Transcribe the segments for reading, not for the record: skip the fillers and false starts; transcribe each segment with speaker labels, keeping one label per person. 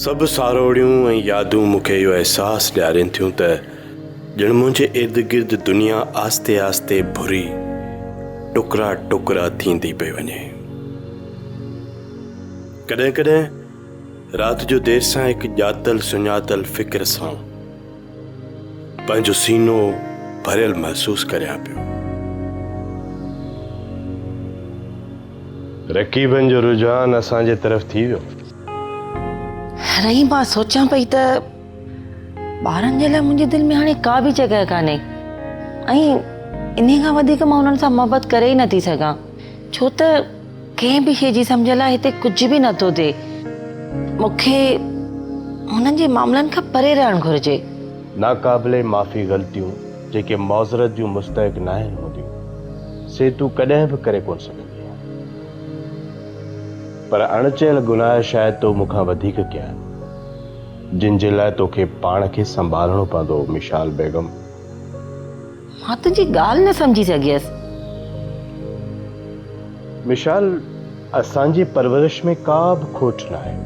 Speaker 1: سڀ ساروڻيون ۽ يادون مون کي اهو احساس ڏيارين ٿيون ته ڄڻ منهنجي ارد گرد دنيا آهستي آهستي ڀري ٽڪرا ٽڪرا ٿيندي پئي وڃي. ڪڏهن ڪڏهن رات جو دير سان هڪ ڄاتل سڃاتل فڪر سان پنهنجو سينو ڀريل محسوس ڪريان پيو. رقيبن جو رجحان اسان جي طرف ٿي ويو.
Speaker 2: رحيم مان سوچيان پئي ته ٻارن جي لاء منهنجي دل ۾ هاڻي ڪا به جڳهه ڪانهي ۽ انهي کان وڌيڪ مان انهن سان محبت ڪري ئي نٿي سگهان ڇو ته ڪنهن به شيء جي سمجهه لاء هتي ڪجهه به نٿو ٿئي. مون کي هنن جي معاملن کان پري رهڻ گهرجي.
Speaker 1: ناقابل معافي غلطيون جيڪي معذرت جون مستحق ناهن هونديون، سي تون ڪڏهن به ڪري ڪونه سگهندينء. پر اڻ چيل گناهه شايد تو مون کان وڌيڪ ڪيا آهن، جن جي لاء توکي پاڻ کي سنڀالڻو پوندو، مشال بيگم.
Speaker 2: مان تنهنجي ڳالهه نه سمجهي سگهيس.
Speaker 1: مشال، اسان جي پرورش ۾ ڪا به کوٽ ناهي.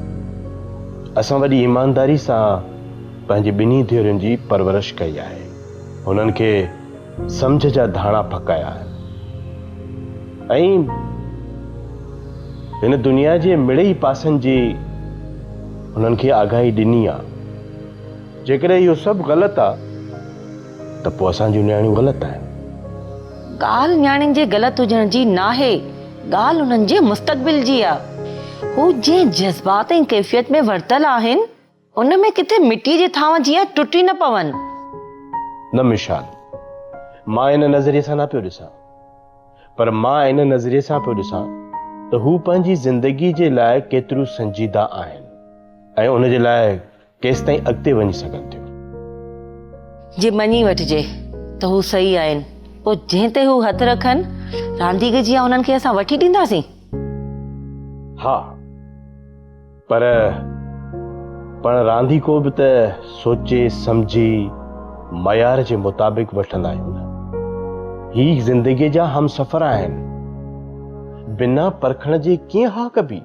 Speaker 1: اسان وڏي ايمانداري سان پنهنجي ٻنهي ڌيئرن جي پرورش ڪئي آهي. هنن کي سمجهه جا ڌاڻا ڦڪايا آهن ۽ هن دنيا جي مڙئي پاسن جي هنن کي آگاهي ڏني آ. جيڪڏهن اهو سڀ غلط آ ته پوء اسان جون نياڻيون غلط آهن.
Speaker 2: ڳالهه نياڻين جي غلط هجڻ جي ناهي، ڳالهه انهن جي مستقبل جي آ. هو جنهن جذبات ۽ ڪيفيت ۾ ورتل آهن، ان ۾ ڪٿي مٽيء جي ٿانو جيان ٽٽي نه پون.
Speaker 1: نه مشال، مان ان نظريي سان نه پيو ڏسان، پر مان ان نظريي سان پيو ڏسان ته هو پنهنجي زندگي جي لاء ڪيتريون سنجيده آهن ۽ ان جي لاء ڪيستائين اڳتي وڃي سگهن ٿيون.
Speaker 2: جي مڃي وٺجي ته هو صحيح آهن، پوء جنهن تي هو هٿ رکن، رانديڪ جيان انهن کي اسان وٺي ڏينداسين؟
Speaker 1: ها، پر پاڻ رانديڪو به ته سوچي سمجهي معيار جي مطابق وٺندا آهيون نه. هي زندگيء جا همسفر آهن. بنا پرکڻ جي ڪيئن ها ڪبي؟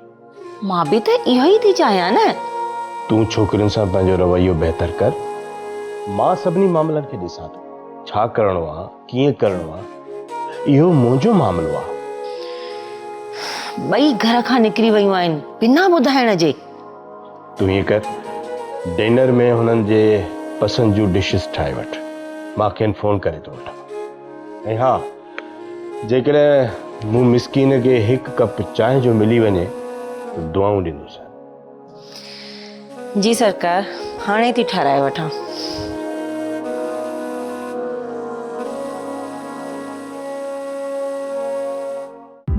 Speaker 2: مان به ته اهو ئي ٿي چاهيان نه.
Speaker 1: تون ڇوڪرين سان پنهنجو رويو بهتر ڪر. مان سڀني معاملن کي ڏسان ٿو. ڇا ڪرڻو آ، ڪيئن ڪرڻو آ، اهو منهنجو معاملو آ.
Speaker 2: ٻئي گهر کان نڪري ويون آهن بنا ٻڌائڻ جي.
Speaker 1: تون ائين ڪر، ڊنر ۾ هنن جي پسند جون ڊشز ٺاهي وٺ. مان کين فون ڪري ٿو وٺان. ۽ ها، جيڪڏهن مون مسڪين کي هڪ ڪپ چانهه جو ملي وڃي ته دعائون ڏيندوسانء.
Speaker 2: جي سرڪار، هاڻي ٿي ٺهرائي وٺان.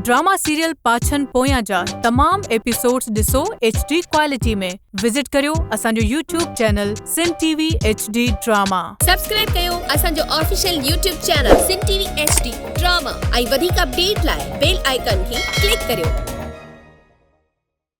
Speaker 3: ڊراما سيريل پاڇن پويان جا تمام ايپيسوڊز ڏسو ايڇ ڊي ڪوالٽي ۾ وزٽ ڪريو اسان جو YouTube channel Sindh T V H D drama.
Speaker 4: Subscribe ڪيو اسان جو official YouTube channel Sindh T V H D drama ۽ وڌيڪ اپڊيٽ لاء بيل آئيڪان کي ڪلڪ ڪريو.